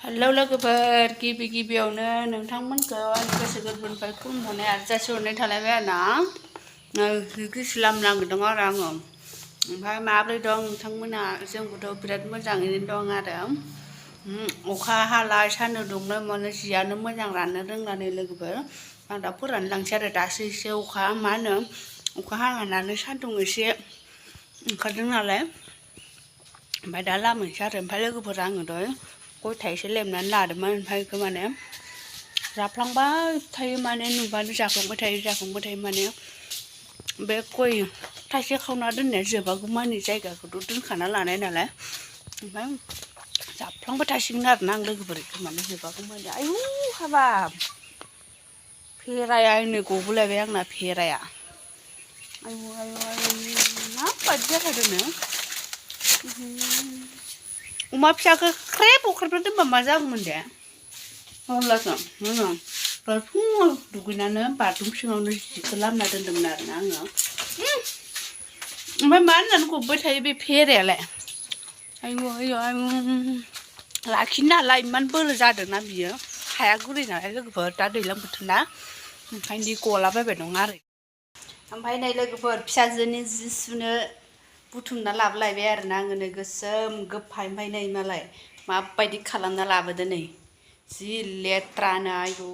hello लोगोफोर गिबि गिबियावनो नोंथांमोनखौ आंनि गोसो गोरबोनिफ्राय खुलुमहरनाय आरो जासिहरनाय थालायबाय आरोना गोसो लामनांदों आरो आङो ओमफ्राय माबोरै दं नोंथांमोना जोंबोथ' बिराद मोजाङैनो दं आरो अखा हालाय सान्दुं दुंनो माने जियानो मोजां राननो रोंनानै लोगोफोर आं दा फोरानलांसै आरो दासो एसे अखा मा होनो अखा हानानै सान्दुं एसे ओंखारदों नालाय ओमफ्राय दा लामनोसै आरो ओमफ्राय लोगोफोर आङो दहाय गय थाइसे लेमनानै लादोंमोन ओमफ्राय बेखौ माने जाफ्लांबाय थायो माने नुबानो जाफ्लांबाय थायो माने बे गय थाइसे खावना दोननाया जोबागौ मानि जायगाखौथ' दोनखाना लानाय नालाय ओमफ्राय जाफ्लांबाय थासिगोन आरोना आं लोगोफोर बेखौ माने जोबागौ मानि आयु हाबाब फेराया नै गबोलायबाय आंना फेराया आयु आयु आयु माबायदि जाखादोंनो अमा फिसाखौ ख्रेब अख्रेबना दोनबा मा जागौमोन दे अब्लासो दहाय फुङाव दुगैनानै बाथरुम सिङावनो जिखौ लामना दोन्दोंमोन आरोना आङो ओमफ्राय मा होननानै गबबाय थायो बे फेरायालाय आयु आयु आयु लाखिनो हाला इमान बोलो जादोंना बियो हाया गुरै नालाय लोगोफोर दा दैज्लां बोथोर ना ओंखायनो गलाबायबाय दं आरो ओमफ्राय नै लोगोफोर फिसाजोनि जि सुनो बुथुमना लाबोलायबाय आरोना आङो नै गोसोम गोफा ओमफ्राय नै मालाय माबायदि खालामना लाबोदो नै जि लेथ्रानो आयु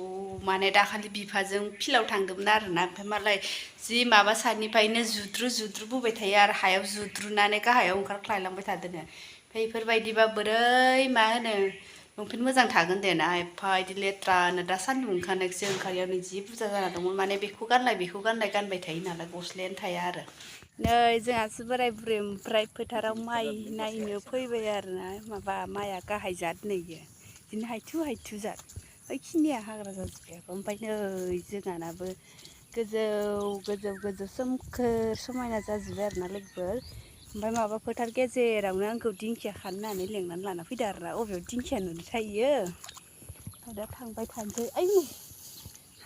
माने दाखालि बिफाजों फिल्डआव थांदोंमोन आरोना ओमफ्राय मालाय जि माबा सानिफ्रायनो जुद्रु बोबाय थायो आरो हायाव जुद्रुनानै गाहायाव ओंखारख्लायलांबाय थादोनो ओमफ्राय बेफोरबायदिबा बोरै मा होनो लंपेन्ट मोजां थागोन दे ना एफा इदि लेथ्रानो दा सान्दुं ओंखारनायखौसो ओंखारियावनो जि बुरजा जाना दंमोन माने बेखौ गानलाय गानबाय थायो नालाय गस्लायानो थाया आरो नै जोंहासो बोराय बुरै ओमफ्राय फोथाराव माइ नायनो फैबाय आरोना माबा माइआ गाहाय जाद नै बिदिनो हायथु जाद ओइखिनिया हाग्रा जाजोब्बाय ओमफ्राय नै जोंहानाबो गोजौ सोमखोर समायना जाजोब्बाय आरोना लोगोफोर ओमफ्राय माबा फोथार गेजेरावनो आंखौ दिंखिया खानो होननानै लेंनानै लाना फैदो आरोना अबेयाव दिंखिया नुनो थायो दा थांबाय थानोसै आयु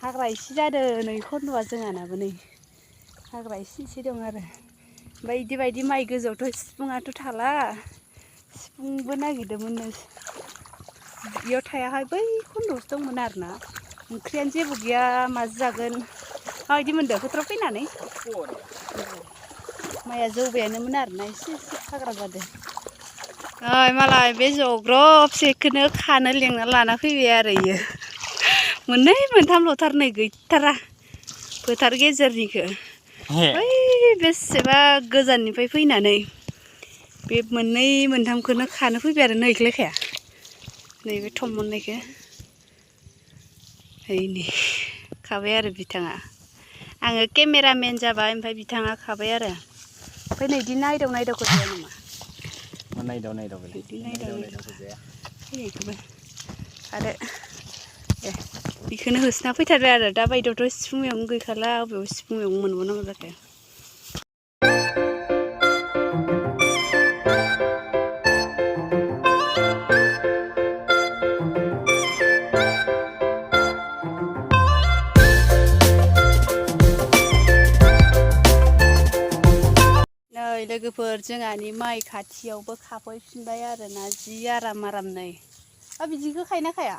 हाग्रा इसे जादों नै खन्द'आ जोंहानाबो नै हाग्रा इसे दं आरो ओमफ्राय इदि बायदि माइ गोजौआवथ' सिफुङाथ' थाला सिफुंबो नागिरदोंमोन बेयाव थायाहाय बै खन्द'आवसो दंमोन आरोना ओंख्रियानो जेबो गैया माजों जागोन माबायदि मोनदों फोथाराव फैनानै माइया जौबायानोमोन आरोना एसे हाग्रा जादों ओइ मालाय बे जग्रबसेखौनो खानो लेंना लाना फैबाय आरो इयो मोननै मोनथामल'थार नै गैथारा फोथार गेजेरनिखौ बै बेसेबा गोजाननिफ्राय फैनानै बे मोननै मोनथामखौनो खानो फैबाय आरो नै इखोलायखाया नैबे थम मोननायखौ ओइनै खाबाय आरो बिथाङा आङो केमेरामेन जाबाय ओमफ्राय बिथाङा खाबाय आरो ओमफ्राय नै इदि नायदावखौ जाया नामा बिदि नायदावखौ जाया फैनायखौबो आरो बेखौनो होसोना फैथारबाय आरो दा बायदियावथ' सिफुं मैगं गैखाला अबेयाव सिफुं मैगं मोनबावनांगौ जाखो नै लोगोफोर जोंहानि माइ खाथियावबो खाफैफिनबाय आरोना जि आराम नै बिदिखौ खायोना खाया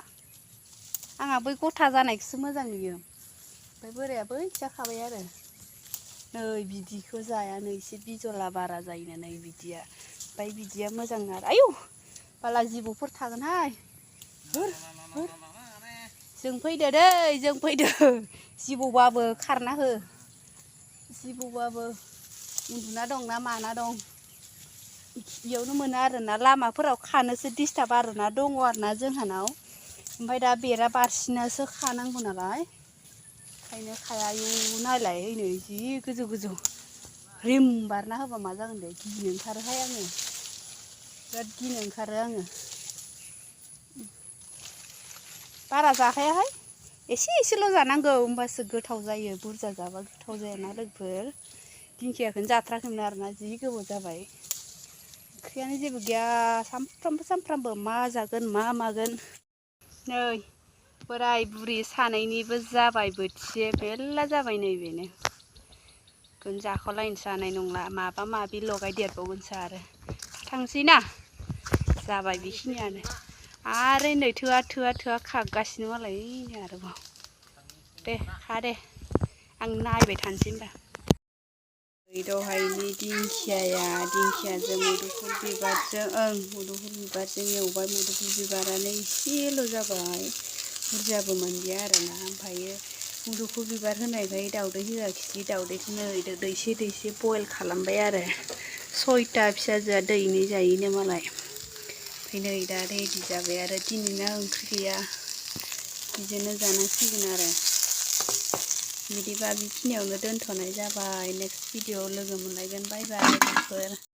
आंहा बै गथा जानायखौसो मोजां नुयो ओमफ्राय बोराया बैथिया खाबाय आरो नै बिदिखौ जायानो एसे बिजला बारा जायोनो नै बिदिया ओमफ्राय बिदिया मोजां आरो आयौ बाला जिबौफोर थागोनहाय हुर जों फैदो दै जों फैदो जिबौबाबो खारना हो जिबौबाबो उन्दुना दं ना माना दं बेयावनो मोनो आरोना लामाफोराव खानोसो डिस्टार्ब आरोना दङ आरोना जोंहानाव ओमफ्राय दा बेरा बारसिनासो खानांगौ नालाय ओंखायनो खाया आयु नायलाय नै जि गोजौ रिम बारना होबा मा जागोन दे गिनो ओंखारोहाय आङो बिराद गिनो ओंखारो आङो बारा जाखायाहाय एसेल' जानांगौ होमबासो गोथाव जायो बुरजा जाबा गोथाव जायाना लोगोफोर दिंखियाखौनो जाथ्राखैमोन आरोना जि गोबाव जाबाय ओंख्रियानो जेबो गैया सामफ्रामबो मा जागोन मा मागोन नै बोराय बुरि सानैनिबो जाबाय बोथिसे मेरला जाबाय नैबेनो बेखौनो जाख'लायनोसो हानाय नंला माबा माबि लगायदेरबावगोनसो आरो थांसै ना जाबाय बेखिनियानो आरो नै थोआ खागासिनो मालाय आरोबाव दे खा दे आं नायबाय थानोसै होनबा दहायनि दिंखियाजों मुदुफुल बिबारजों मुदुफुल बिबारजों एवबाय मुदुफुल बिबारानो एसेल' जाबाय बुरजाबो मोनलिया आरोना ओमफ्रायो मुदुफुल बिबार होनायखाय दाउदै होआखिसै दाउदैखौनो दैसे बयल खालामबाय आरो 6टा फिसाजोआ दैनै जायोनो मालाय ओमफ्राय नै दा रेडि जाबाय आरो दिनैना ओंख्रि गैया बिदिनो जानांसिगोन आरो बिदिबा बेखिनियावनो दोनथ'नाय जाबाय नेक्स्ट भिडिअ लोगो मोनलायगोन बाय बाय लोगोफोर